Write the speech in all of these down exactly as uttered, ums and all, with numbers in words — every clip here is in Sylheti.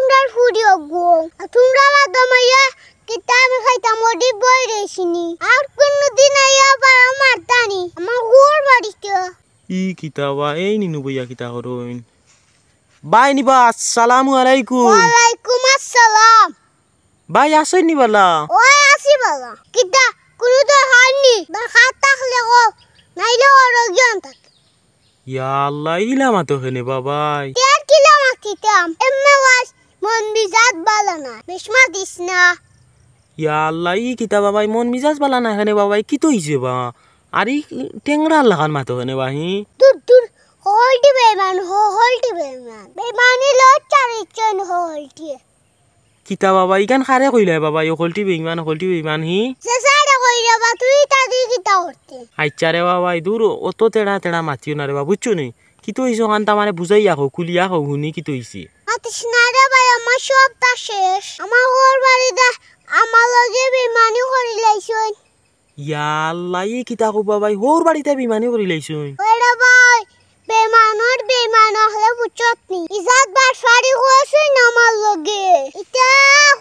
তুমরার ফুড়ি অগু, তুমরা বাদো মাইয়া কিতা আমি খাইতাম, ওডি বই রইছিনি। আর কুনুদিন আইয়া বারো মারতানি আমার হউর বাড়িত। ই কিতা বা, এই নিনু বইয়া কিতা করইন? ভাই নিবা, আসসালামু আলাইকুম। ওয়ালাইকুম আসসালাম। ভাই, আছইন নি বালা? ওই আছি বালা। কিতা, কুনু দরকার নি? দরকার থাকলে কও, নাইলে অরগিয়ান থাকি। ইয়া আল্লাহ, ইলা মাতো কেনে বা ভাই? তে আর কিলা মাতিতাম? এমনে ওয়াজ মন মিজাজ বালা না, বেশ মাতিস না। ইয়া আল্লাহ, ই কিতা বা ভাই, মন মিজাজ বালা না কেনে বা ভাই? কিতা অইছে বা? আর ই টেংরার লাখান মাতো কেনে বা হি? দূর, দূর, হকলটি বেইমান, হকলটি বেইমান। বেইমানি লজ্জা দিচ্ছেন হকলটি। কিতা বাবা, ইখান কারে কইলায় বাবা, অকলটি বেইমান, অকলটি বেইমান হি? যে স্যারে কইরে বা, তুই ইতা দি কিতা করতে? আইচ্ছা রে বাবা, ই দূর, অত তেড়া তেড়া মাতিও না রে বা, বুঝছো নি? কিতা অইছে অখান তা আমারে বুঝাইয়া কও, খুলিয়া কও, হুনি কিতা অইছে? মাতিস না রে ভাই, আমার সবতা শেষ। আমার হউর বাড়িত আমার লগে বেইমানি করিলাইছইন। ইয়া আল্লাহ, ই কিতা কও বা ভাই, হউর বাড়িত বেইমানি করিলাইছইন? ওই রে ভাই, বেইমানর বেইমান অকলে বুঝছত নি? ইজাত বাটফারি করছইন আমার লগে। ইতা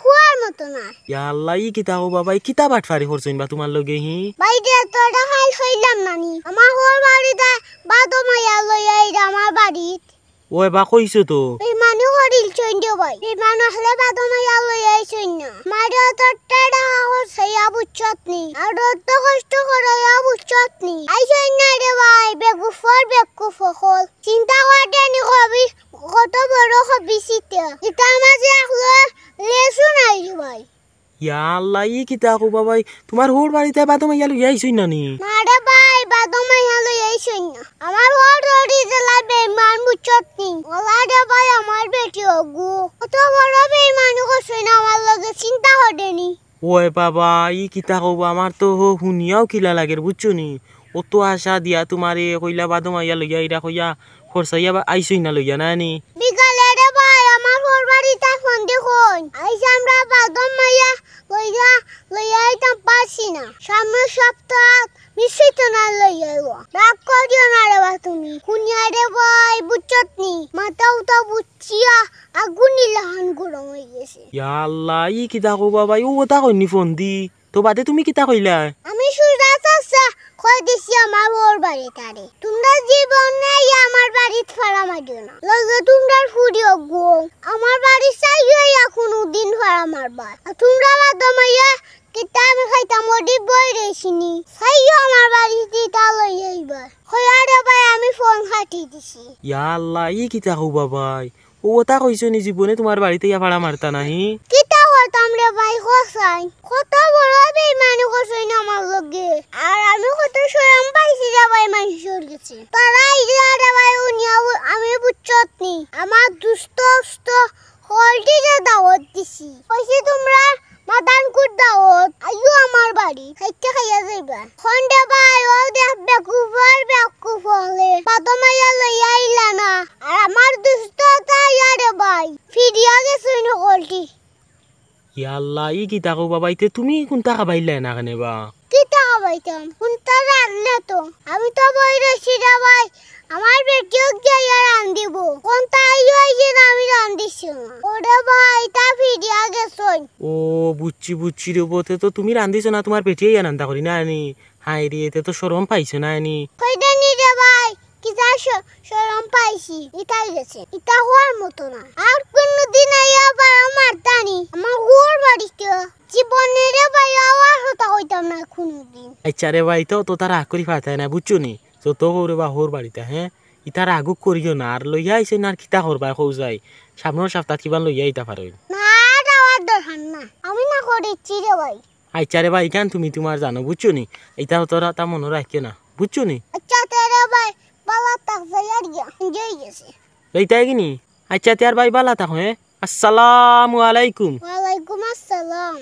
কওয়ার মতো না। ইয়া আল্লাহ, ই কিতা কও বা ভাই, কিতা বাটফারি করছইন বা তুমার লগে হি? ভাই রে, তোরে কাইল কইলাম না নি? আমার হউর বাড়িত বাদো মাইয়া লইয়া আইরা আমার বাড়িত। ওই বা কইছো তো। বেইমানি করিলছইন রে ভাই। বেইমান অকলে বাদো মাইয়া লইয়া আইছইন না। মারে অত টেড়া খরচাইয়া বুঝছত নি। আর অত কষ্ট করাইয়া বুঝছত নি। আইছইন না রে ভাই, বেকুফর বেকুফ অকল। চিন্তা করতে নি কবি, কত বড় কবি সিতে। ইতার মাঝে একলো লেসু নাই রে ভাই। ইয়া আল্লাহ, ই কিতা কও বা ভাই? তুমার হউর বাড়িত বাদো মাইয়া লইয়া আইছইন না নি? না রে ভাই, বাদো মাইয়া লইয়া আইছইন না। আমার হউর বাড়িত যেলা বেইমান বুঝছত নি। ওলা রে ভাই, আমার বেটি অগু। কত বড় বেইমানি করছইন আমার লগে, চিন্তা করতে নি। ওই বাবা, ই কিতা কও বা? আমার তো হ-, হুনিয়াও কিলা লাগের, বুঝছো নি? অত আশা দিয়া তুমারে কইলা বাদো মাইয়া লইয়া আইরা কইয়া, খরচাইয়া বা আইছইন না লইয়া, না নি? বিকালে রে ভাই, আমার হউর বাড়িত ফোন দি কইন। আইজ আমরা বাদো মাইয়া লইয়া, লইয়া আইতাম পারছি না। সামনের সপ্তাহ মিশিত না লইয়া আইবো। রাগ করিও না রে বা তুমি। হুনিয়া রে ভাই, বুঝছত নি? মাথা উতা বুঝছিয়া আগুনি লাখান গরম অইগেছে। ইয়া আল্লাহ, ই কিতা কও বা ভাই? অউ কথা কইন নি ফোন দি? তো বাদে তুমি কিতা কইলায়? আমি সুজা চাচা কই দিছি আমার হউর বাড়িতারে। তুমরা জীবনে আইয়া আমার বাড়িত ফাড়া মারিও না। লগে তুমরার ফুড়ি অগু। আমার বাড়িত চাইও আইয়া কুনুদিন ফাড়া মারবায়। আর তুমরা বাদো মাইয়া কিতা আমি খাইতাম, ওডি বই রইছিনি। চাইও আমার বাড়িত ইতা লইয়া আইবায়। কইয়া রে ভাই, আমি ফোন কাটি দিছি। ইয়া আল্লাহ, ই কিতা কও বা ভাই? অউ কথা কইছো নি, জীবনে তুমার বাড়িত আইয়া ফাড়া মারতা না হি? কিতা করতাম রে ভাই, কও চাইন। কত বড় বেইমানি করছইন আমার লগে। আর আমি কত শরম পাইছি রে ভাই মানষর গেছে। তারা আইরা রে ভাই, হুনিয়া আমি বুঝছত নি। আমার দুস্ত উস্ত হকলটিরে দাওয়াত দিছি। কইছি তুমরা মাদানকুর দাওয়াত, আইও আমার বাড়ি, খাইতে খাইয়া যাইবা। অখন রে ভাই, অউ দেখ বেকুফর বেকুফ অকলে বাদো মাইয়া লইয়া আইলা না। আর আমার দুস্ত অতা আইয়া রে ভাই, ফিরিয়া গেছইন হকলটি। ইয়া আল্লাহ, ই কিতা কও বা ভাই? তে তুমি কুন্তা খাবাইলায় না কেনে বা? কিতা খাবাইতাম? কুন্তা রানলে তো। আমি তো বই রইছি রে ভাই, আমার বেটিও গিয়া রান্দিবো। কুন্তা আইও আইয়ে না, আমি রান্দিছি না। ওরে ভাই, তা ফিরিয়া গেছইন। ও, বুঝছি, বুঝছি রে বা। তে তো তুমি রান্দিছো না, তুমার বেটিয়ে ইয়া রান্দা করি না আনি। হায় রে, তে তো শরম পাইছো না আনি। কইরা নি রে ভাই, কিতা শ-, শরম পাইছি, ইতাই গেছে। ইতা কওয়ার মতো না। আর কুনুদিন আইয়া বারো মারতা নি আমার হউর বাড়িত। জীবনে রে ভাই, আওয়ার কথা কইতাম না কুনুদিন। আইচ্ছা রে ভাই, তো, তো তারা রাগ করি ফারতায় না, বুঝছো নি? তো, তো হউর বা হউর বাড়িত, হে? ইতা রাগ উগ করিও না, আর লইয়া আইছইন না, আর কিতা করবায় কও চাই? সামনর সপ্তাত কিবান লইয়া আইতা পারইন। না, আর আওয়ার দরকার না, আমি না করিচ্ছি রে ভাই। আইচ্ছা রে ভাই, ইখান তুমি তুমার জানো, বুঝছো নি? ইতা অততা মনো রাখিও না, বুঝছো নি? আইচ্ছা তে রে ভাই, বালা থাক, যাইয়ার গিয়া, সন্ধ্যা অইগেছে। যাইতায় গি নি? আইচ্ছা তে আর ভাই বালা থাকো, হে? আসসালামু আলাইকুম। ওয়ালাইকুম আসসালাম।